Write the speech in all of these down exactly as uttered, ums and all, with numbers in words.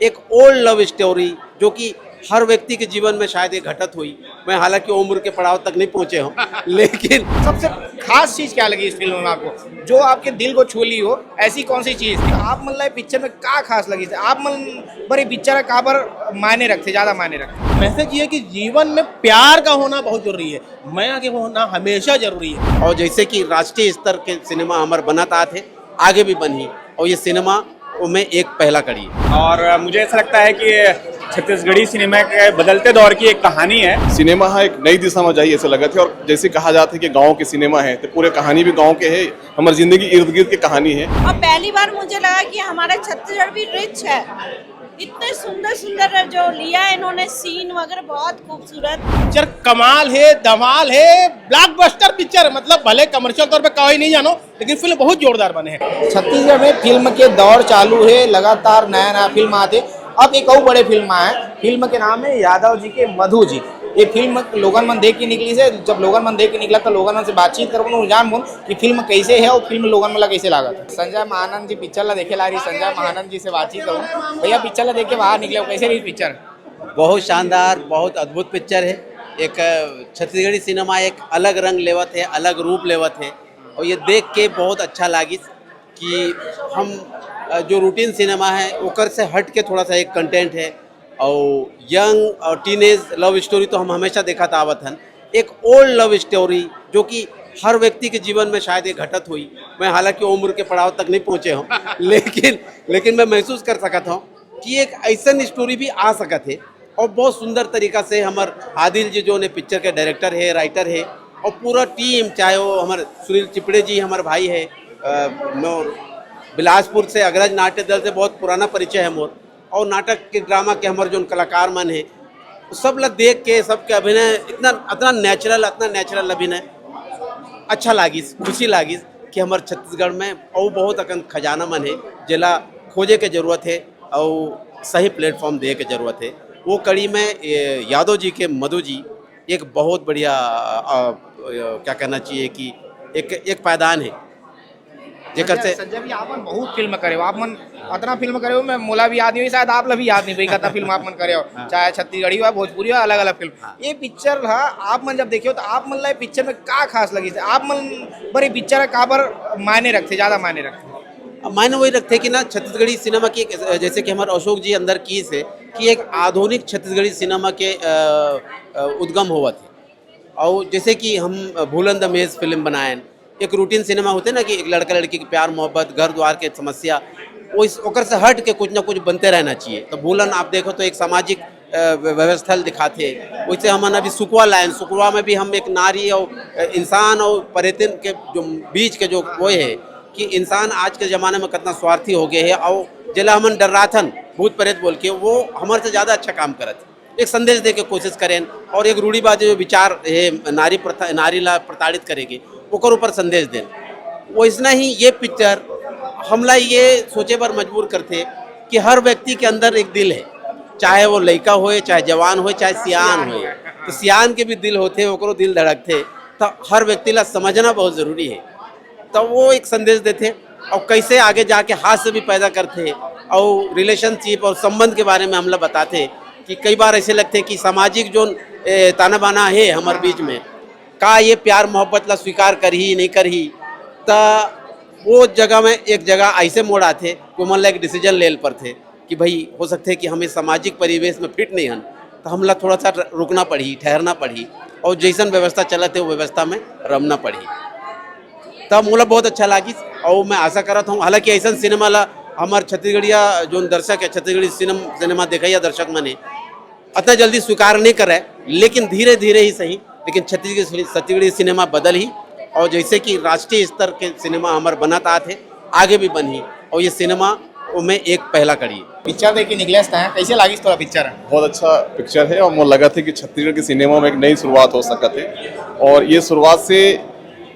एक ओल्ड लव स्टोरी, जो कि हर व्यक्ति के जीवन में शायद ये घटत हुई। मैं हालांकि उम्र के पड़ाव तक नहीं पहुंचे हूँ, लेकिन सबसे खास चीज क्या लगी इस फिल्म में आपको, जो आपके दिल को छू ली हो? ऐसी कौन सी चीज थी आप मन ला पिक्चर में, का खास लगी आप मन बर ये पिक्चर काबर मायने रखथे, ज्यादा मायने रखथे? मैसेज ये कि जीवन में प्यार का होना बहुत जरूरी है, मया के होना हमेशा जरूरी है। और जैसे कि राष्ट्रीय स्तर के सिनेमा हमर बनत आत हे, आगे भी बनही, और ये सिनेमा में एक पहला कड़ी है। और मुझे ऐसा लगता है कि ये छत्तीसगढ़ी सिनेमा के बदलते दौर की एक कहानी है। सिनेमा ह एक नई दिशा में जाही, ऐसे लगत हे। और जैसे कहा जात हे कि गांव के सिनेमा हे, तो पूरे कहानी भी गांव के हे, हमर जिंदगी इर्द गिर्द के कहानी हे। और पहली बार मुझे लगा कि हमारा छत्तीसगढ़ भी रिच है, इतने सुंदर सुंदर जो लिया है इन्होंने, सीन वगैरह बहुत खूबसूरत। पिक्चर कमाल हे, धमाल हे, ब्लॉकबस्टर पिक्चर, मतलब भले कमर्शियल तौर पे कोई नहीं जानो, लेकिन फिल्म बहुत जोरदार बने हे। छत्तीसगढ़ में फिल्म के दौर चालू हे, लगातार नया नया फिल्म आथे। अब एक अउ बड़े फिल्म आए, फिल्म के नाम हे यादव जी के मधु जी। ये फिल्म लोगन मन देख के निकलिस हे। जब लोगन मन देख के निकला तो लोगन मन से बातचीत करबो, जान बोल कि फिल्म कैसे हे और फिल्म लोगन मन ला कैसे लागत हे। संजय महानंद जी पिक्चर ला देखे ला रही, संजय महानंद जी से बातचीत करूँ। भैया, पिक्चर ला देख के बाहर निकले हो, कैसे रही पिक्चर? बहुत शानदार, बहुत अद्भुत पिक्चर है। एक अ, छत्तीसगढ़ी सिनेमा एक अलग रंग लेवत है, अलग रूप लेवत है, और ये देख के बहुत अच्छा लागिस कि हम अ, जो रूटीन सिनेमा है ओकर से हट के थोड़ा सा एक कंटेंट है। और यंग और टीनेज लव स्टोरी तो हम हमेशा देखत आवत हन, एक ओल्ड लव स्टोरी जो कि हर व्यक्ति के जीवन में शायद ये घटत हुई। मैं हालांकि उम्र के पड़ाव तक नहीं पहुंचे हूँ, लेकिन लेकिन मैं महसूस कर सकत हूँ कि एक ऐसन स्टोरी भी आ सकत हे। और बहुत सुंदर तरीका से हमर आदिल जी जो ने पिक्चर के डायरेक्टर हे, राइटर हे, और पूरा टीम, चाहे वो हमर सुनील चिपड़े जी हमर भाई हे, अ, मोर बिलासपुर से अग्रज नाट्य दल से बहुत पुराना परिचय है मोर, और नाटक के ड्रामा के हमर जोन कलाकार मन हे, सब ला देख के सबके अभिनय इतना, इतना नेचुरल, इतना नेचुरल अभिनय, अच्छा लागिस, खुशी लागिस कि हमर छत्तीसगढ़ में अउ बहुत अकन खजाना मन हे, जेला खोजे के जरूरत हे। अउ सही प्लेटफॉर्म दे के जरूरत हे। वो कड़ी में ये यादव जी के मधु जी एक बहुत बढ़िया, अ, अ, क्या कहना चाहिए कि एक एक पायदान है, जेकर से संजय भी आप मन बहुत फिल्म करे हो, आप मन अतना फिल्म करे हो, मैं मोला भी याद नहीं हुई, शायद आप ला भी याद नहीं हुई, कितना फिल्म आप मन करे हो, चाहे छत्तीसगढ़ी हो, भोजपुरी हो, अलग अलग फिल्म। ये पिक्चर हा आप मन जब देखे हो तो आप मन ला ये पिक्चर में का खास लगी, आप मन बर ये पिक्चर काबर मायने रखथे, ज्यादा मायने रखथे? अब मायने वही रखथे कि ना, छत्तीसगढ़ी सिनेमा की एक, जैसे कि हमारे अशोक जी अंदर कीस हे कि एक आधुनिक छत्तीसगढ़ी सिनेमा के, अ, अ, उद्गम होवत हे। और जैसे कि हम भूलन द मेज फिल्म बनाएन, एक रूटीन सिनेमा होथे ना कि एक लड़का लड़की के प्यार मोहब्बत, घर द्वार के समस्या, वो इस ओकर से हट के कुछ ना कुछ बनते रहना चाहिए। तो भूलन आप देखो तो एक सामाजिक अ, व्य-, व्यवस्था ल दिखाथे। वैसे हमन अभी सुकवा लाएन, सुकवा में भी हम एक नारी और, अ, इंसान और परेतिन के जो बीच के जो वो हे कि इंसान आज के जमाने में कितना स्वार्थी हो गए हे और जेला हमन डर्राथन भूत प्रेत बोल के, वो हमर से ज्यादा अच्छा काम करत हे। एक संदेश दे के कोशिश करेन और एक रूढ़िवादी जो विचार हे नारी प्रथा, नारी ला प्रताड़ित करेगे, ओकर ऊपर संदेश देन। वैसना ही ये पिक्चर हमला ये सोचे बर मजबूर करथे कि हर व्यक्ति के अंदर एक दिल हे, चाहे वो लइका होए, चाहे जवान होए, चाहे सियान होए। तो सियान के भी दिल होथे, ओकरो दिल धड़कथे। तो हर व्यक्ति ला समझना बहुत जरूरी हे। तो वो एक संदेश देथे और कैसे आगे जाके हास्य भी पैदा करथे और रिलेशनशिप और संबंध के बारे में हमला बताथे कि कई बार ऐसे लगथे कि सामाजिक जोन, ए, ताना बाना हे हमर बीच में, का ये प्यार मोहब्बत ला स्वीकार करही, नहीं करही? त वो जगह में एक जगह ऐसे मोड़ आथे कि ओमन ला एक डिसीजन ले ल पड़थे कि भाई, हो सकथे कि हम इस सामाजिक परिवेश में फिट नहीं हन, तो हमला थोड़ा सा रुकना पड़ही, ठहरना पड़ही, और जैसन व्यवस्था चलत हे, वो व्यवस्था में रमना पड़ही। तब मोला बहुत अच्छा लागिस, और मैं आशा करत हूँ, हालांकि ऐसन सिनेमा ला हमर छत्तीसगढ़िया जोन दर्शक हे, छत्तीसगढ़ी सिनेम-, सिनेमा देखइया दर्शक मन हे, अतना जल्दी स्वीकार नहीं करे, लेकिन धीरे धीरे ही सही, लेकिन छत्तीसगढ़ी, छत्तीसगढ़ी सिनेमा बदलही, और जैसे कि राष्ट्रीय स्तर के सिनेमा हमर बनत आत हे, आगे भी बनही, और ये सिनेमा ओमे एक पहला कड़ी हे। पिक्चर देख के निकले हस तैं, कैसे लागिस तोला पिक्चर? बहुत अच्छा पिक्चर हे और मोला लगथे कि छत्तीसगढ़ के सिनेमा में एक नई शुरुआत हो सकत हे और ये शुरुआत से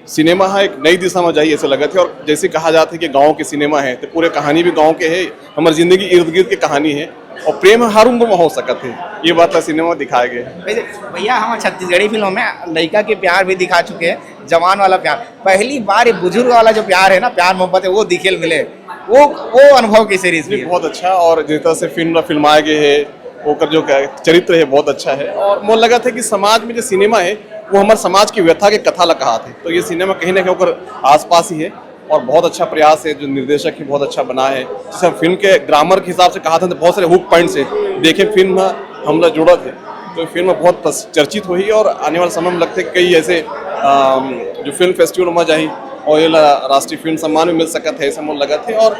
सिनेमा ह एक नई दिशा में जाही, ऐसे लगथे। और जैसे कहा जाथे कि गांव के सिनेमा हे, तो पूरे कहानी भी गांव के हे, हमर जिंदगी इर्द गिर्द के कहानी हे और प्रेम हर उम्र में हो सकत हे, ये बात ला सिनेमा में दिखाए गए हे। वैसे भैया, हमर छत्तीसगढ़ी फिल्म में लइका के प्यार भी दिखा चुके हे, जवान वाला प्यार। पहली बार ये बुजुर्ग वाला जो प्यार हे ना, प्यार मोहब्बत हे, वो दिखे ल मिले। वो वो अनुभव कैसे रहिस भैया? बहुत अच्छा। और जिस तरह से फिल्म ला फिल्माए गए है, ओकर जो चरित्र है बहुत अच्छा है। और मोर लगत है कि समाज में जो सिनेमा है, वो हमारे समाज की व्यथा के कथा ला कहाथे। तो ये सिनेमा कहीं ना कहीं ओकर आसपास ही है। और बहुत अच्छा प्रयास है, जो निर्देशक है बहुत अच्छा बना है। जैसे हम फिल्म के ग्रामर के हिसाब से कहाथे तो बहुत सारे हुक पॉइंट्स है, देखे फिल्म हमला जुड़त है। तो फिल्म बहुत तस- चर्चित होही और आने वाले समय में लगथे कई ऐसे अम, जो फिल्म फेस्टिवल में जाही और ये ला राष्ट्रीय फिल्म सम्मान भी मिल सकत है, ऐसा मोर लगत है। और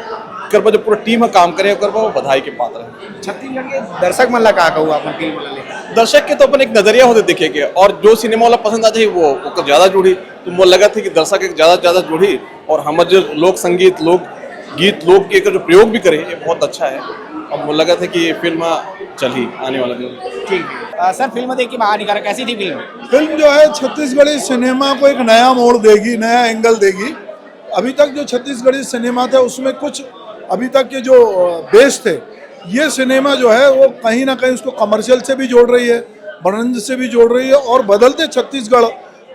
एकर बर जो पूरा टीम ह काम करे, ओकर बर वो बधाई के पात्र है। छत्तीसगढ़ के दर्शक मन ला का कहू अपन फिल्म ला लेके? दर्शक के तो अपन एक नजरिया होथे देखे के, और जो सिनेमा वाला पसंद आ जाही वो ओकर ज्यादा जुड़ी। तो मोर लगत है कि दर्शक एक ज्यादा से ज्यादा जुड़ी, और हमर जो लोक संगीत, लोक गीत, लोक के जो प्रयोग भी करे, ये बहुत अच्छा है। और मोर लगत है कि ये फिल्म चलही आने वाला दिन। ठीक है। अ, सर, फिल्म देख के बाहर निकल रहे, कैसी थी फिल्म? फिल्म जो है छत्तीसगढ़ी सिनेमा को एक नया मोड़ देगी, नया एंगल देगी। अभी तक जो छत्तीसगढ़ी सिनेमा था उसमें कुछ अभी तक के जो बेस थे, ये सिनेमा जो है वो कहीं ना कहीं उसको कमर्शियल से भी जोड़ रही है, मनोरंजन से भी जोड़ रही है और बदलते छत्तीसगढ़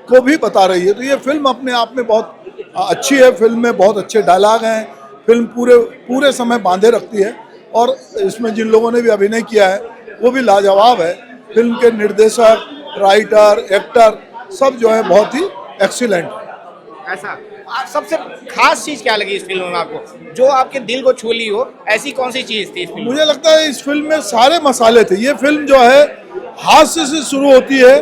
को भी बता रही है। तो ये फिल्म अपने आप में बहुत अच्छी है। फिल्म में बहुत अच्छे डायलॉग हैं। फिल्म पूरे पूरे समय बांधे रखती है और इसमें जिन लोगों ने भी अभिनय किया है वो भी लाजवाब है। फिल्म के निर्देशक, राइटर, एक्टर सब जो है बहुत ही एक्सीलेंट। ऐसा आप सबसे खास चीज क्या लगी इस फिल्म में आपको, जो आपके दिल को छू ली हो? ऐसी कौन सी चीज थी इस फिल्म में? मुझे लगता है इस फिल्म में सारे मसाले थे। ये फिल्म जो है हास्य से शुरू होती है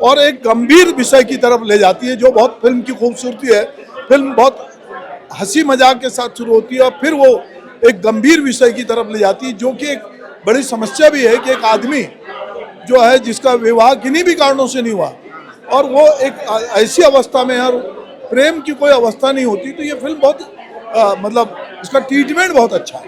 और एक गंभीर विषय की तरफ ले जाती है, जो बहुत फिल्म की खूबसूरती है। फिल्म बहुत हंसी मजाक के साथ शुरू होती है और फिर वो एक गंभीर विषय की तरफ ले जाती है, जो कि एक बड़ी समस्या भी है कि एक आदमी जो है जिसका विवाह किन्हीं भी कारणों से नहीं हुआ और वो एक ऐसी अवस्था में है और प्रेम की कोई अवस्था नहीं होती, तो ये फिल्म बहुत अ, मतलब इसका ट्रीटमेंट बहुत अच्छा है।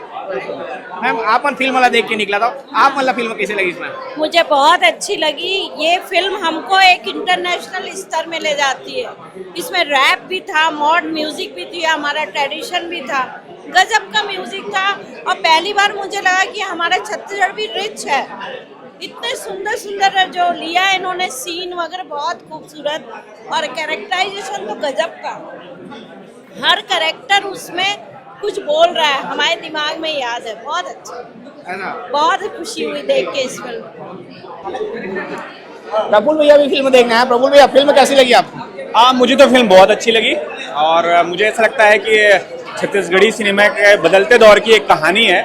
मैम, आप मन फिल्म वाला देख के निकला था, आप मन ला फिल्म कैसे लगी इसमें? मुझे बहुत अच्छी लगी। ये फिल्म हमको एक इंटरनेशनल स्तर में ले जाती है। इसमें रैप भी था, मॉडर्न म्यूजिक भी थी, हमारा ट्रेडिशन भी था, गजब का म्यूजिक था। और पहली बार मुझे लगा कि हमारा छत्तीसगढ़ भी रिच है। इतने सुंदर सुंदर जो लिया है इन्होंने, सीन वगैरह बहुत खूबसूरत, और कैरेक्टराइजेशन तो गजब का। हर कैरेक्टर उसमें कुछ बोल रहा है, हमारे दिमाग में याद है। बहुत अच्छा, है ना? बहुत खुशी हुई देख के इस फिल्म को। प्रफुल्ल भैया भी फिल्म देखने आए। प्रफुल्ल भैया, फिल्म कैसी लगी आपको? हाँ, मुझे तो फिल्म बहुत अच्छी लगी और मुझे ऐसा लगता है कि ये छत्तीसगढ़ी सिनेमा के बदलते दौर की एक कहानी है।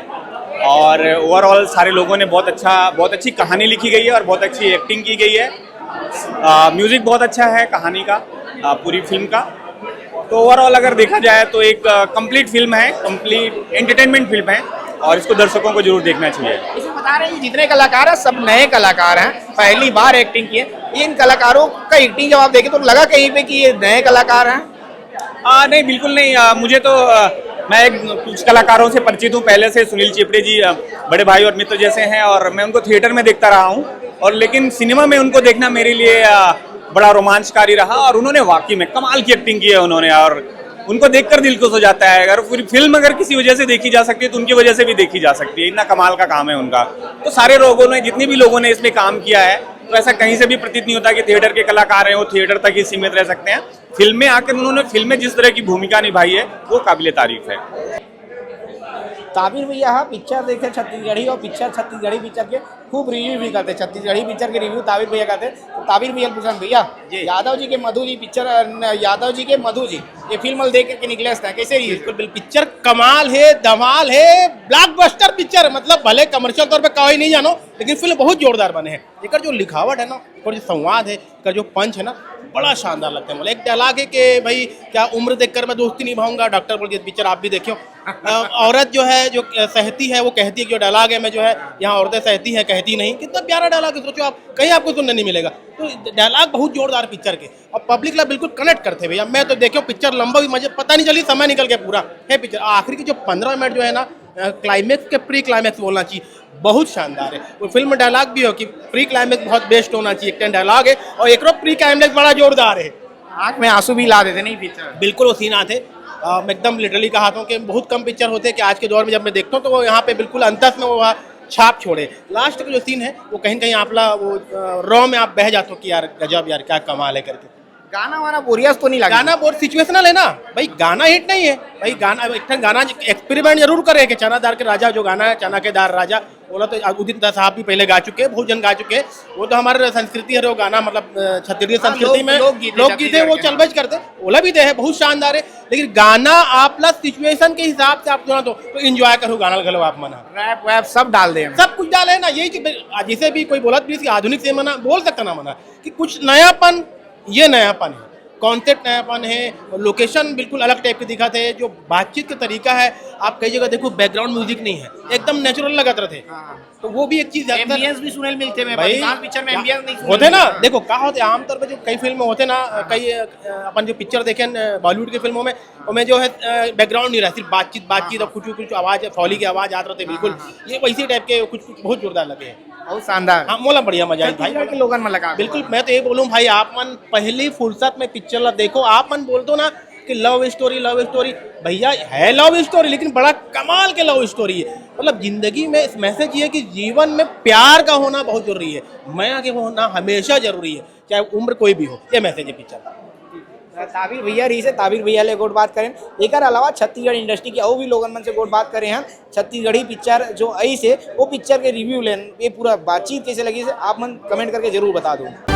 और ओवरऑल सारे लोगों ने बहुत अच्छा, बहुत अच्छी कहानी लिखी गई है और बहुत अच्छी एक्टिंग की गई है। आ, म्यूजिक बहुत अच्छा है कहानी का, आ, पूरी फिल्म का। तो ओवरऑल अगर देखा जाए तो एक कंप्लीट फिल्म है, कंप्लीट एंटरटेनमेंट फिल्म है और इसको दर्शकों को जरूर देखना चाहिए। इसमें बता रहे हैं कि जितने कलाकार हैं, सब नए कलाकार हैं, पहली बार एक्टिंग किए। इन कलाकारों का एक्टिंग जब आप देखें तो लगा कहीं पे कि ये नए कलाकार हैं? आ, नहीं, बिल्कुल नहीं। आ, मुझे तो आ, मैं एक, कुछ कलाकारों से परिचित हूँ पहले से। सुनील चिपड़े जी आ, बड़े भाई और मित्र जैसे हैं और मैं उनको थिएटर में देखता रहा हूँ, और लेकिन सिनेमा में उनको देखना मेरे लिए आ, बड़ा रोमांचकारी रहा। और उन्होंने वाकई में कमाल की एक्टिंग की है उन्होंने, और उनको देखकर दिल खुश हो जाता है। अगर पूरी फिल्म अगर किसी वजह से देखी जा सकती है तो उनकी वजह से भी देखी जा सकती है, इतना कमाल का काम है उनका। तो सारे लोगों ने, जितने भी लोगों ने इसमें काम किया है, तो ऐसा कहीं से भी प्रतीत नहीं होता कि थिएटर के कलाकार हैं वो थिएटर तक ही सीमित रह सकते हैं। फिल्म में आकर उन्होंने फिल्म में जिस तरह की भूमिका निभाई है, वो काबिले तारीफ है। ताबिर भैया हा पिक्चर देखे छत्तीसगढ़ी और पिक्चर छत्तीसगढ़ी पिक्चर के खूब रिव्यू भी करते, छत्तीसगढ़ी पिक्चर के रिव्यू ताबिर भैया करते। तो ताबिर भैया पूछन भैया, यादव जी के मधु जी पिक्चर, अ, न, यादव जी के मधु जी ये फिल्म देख के निकले हस, कैसे रही? बिल्कुल बिल्कुल, पिक्चर कमाल है, धमाल है, ब्लॉकबस्टर पिक्चर। मतलब भले कमर्शियल तौर पे कोई नहीं जानो, लेकिन फिल्म बहुत जोरदार बने है। एकर जो लिखावट है ना, और जो संवाद है, एकर जो पंच है ना, बड़ा शानदार लगता है। मतलब एक डायलॉग है कि भाई, क्या उम्र देखकर मैं दोस्ती निभाऊंगा डॉक्टर बोल के, पिक्चर आप भी देखियो। अ, औरत जो है, जो अ, सहती है, वो कहती है कि जो डायलॉग है, मैं जो है, यहाँ औरतें सहती हैं, कहती नहीं। कितना प्यारा डायलॉग है, सोचो आप, कहीं आपको सुनने नहीं मिलेगा। तो डायलॉग बहुत जोरदार पिक्चर के, और पब्लिक ला बिल्कुल कनेक्ट करते भैया। मैं तो देखियो पिक्चर लंबा भी, मुझे पता नहीं चली, समय निकल गया पूरा। है पिक्चर आखिरी की जो पन्द्रह मिनट जो है ना, क्लाइमैक्स के प्री क्लाइमैक्स बोलना चाहिए, बहुत शानदार है। वो फिल्म डायलॉग भी हो कि प्री क्लाइमैक्स बहुत बेस्ट होना चाहिए, एक डायलॉग है, और एक प्री क्लाइमैक्स बड़ा जोरदार है। आंख में आंसू भी ला देते नहीं पिक्चर। बिल्कुल वो सीन आते। अ, मैं एकदम लिटरली कहा था कि बहुत कम पिक्चर होते हैं कि आज के दौर में जब मैं देखता हूँ तो वो यहाँ पे बिल्कुल अंतस में वो वहाँ छाप छोड़े। लास्ट का जो सीन है, वो कहीं ना कहीं आपला वो, अ, रॉ में आप बह जाते हो कि यार गजब यार, क्या कमाल है करके। गाना वाना बोरियस तो नहीं लगा? गाना बहुत सिचुएशनल है ना भाई, गाना हिट नहीं है भाई। गाना, एक ठन गाना एक्सपेरिमेंट जरूर करे कि चना दार के राजा जो गाना है, चना के दार राजा, बोला तो उदित साहब भी पहले गा चुके हैं, बहुत जन गा चुके हैं। वो तो हमारे संस्कृति है, वो गाना मतलब अ, छत्तीसगढ़ी हाँ, संस्कृति लोक- में लोकगीत है, लोकगीत है, वो छत्तीसगढ़ के, चलबज करते, ओला भी दे है, बहुत शानदार है। लेकिन गाना आप ला सिचुएशन के हिसाब से आप सुना दो तो एंजॉय करो गाना घलो आप मना। रैप वैप सब डाल दे हम। सब कुछ डाले है ना, यही कि भाई, जैसे भी कोई बोला प्लीज कि आधुनिक से मना बोल सकता ना मना कि कुछ नयापन, ये नयापन है, कॉन्सेप्ट नयापन है। लोकेशन बिल्कुल अलग टाइप के दिखा थे, जो बातचीत का तरीका है, आप कई जगह देखो बैकग्राउंड म्यूजिक नहीं है, एकदम नेचुरल लगत रहते। तो वो भी एक चीज ज्यादातर एम्बियंस भी सुने मिलते हैं भाई, अधिकांश पिक्चर में। क्या एम्बियंस नहीं सुने होते ना, मिलते। देखो क्या होते हैं आमतौर पे जो कई फिल्म होते ना, कई अ, अपन जो पिक्चर देखे बॉलीवुड के फिल्मों में, उनमें जो है बैकग्राउंड नहीं रहा, सिर्फ बातचीत बातचीत और कुछ कुछ आवाज, फॉली की आवाज आते रहते बिल्कुल। ये वैसे टाइप के कुछ कुछ बहुत जोरदार लगे हैं। बहुत शानदार। हाँ, मोला बढ़िया मजा आई भाई। छत्तीसगढ़ के लोगन में लगा। बिल्कुल, मैं तो ये बोलूँ भाई, आप मन पहली फुर्सत में पिक्चर ला देखो। आप मन बोलते हो ना कि लव स्टोरी, लव स्टोरी, भैया है लव स्टोरी, लेकिन बड़ा कमाल के लव स्टोरी है। मतलब जिंदगी में इस मैसेज ये है कि जीवन में प्यार का होना बहुत जरूरी है, मया के होना हमेशा जरूरी है, चाहे उम्र कोई भी हो। ये मैसेज है पिक्चर का। ताबिर भैया रहिसे, ताबिर भैया ले गोठ बात करेन। एकर अलावा छत्तीसगढ़ इंडस्ट्री के अउ भी लोगन मन से गोठ बात करे हन। छत्तीसगढ़ी पिक्चर जो अइस हे, वो पिक्चर के रिव्यू लेन, ये पूरा बातचीत कैसे लगिस हे, आप मन कमेंट करके जरूर बता दो।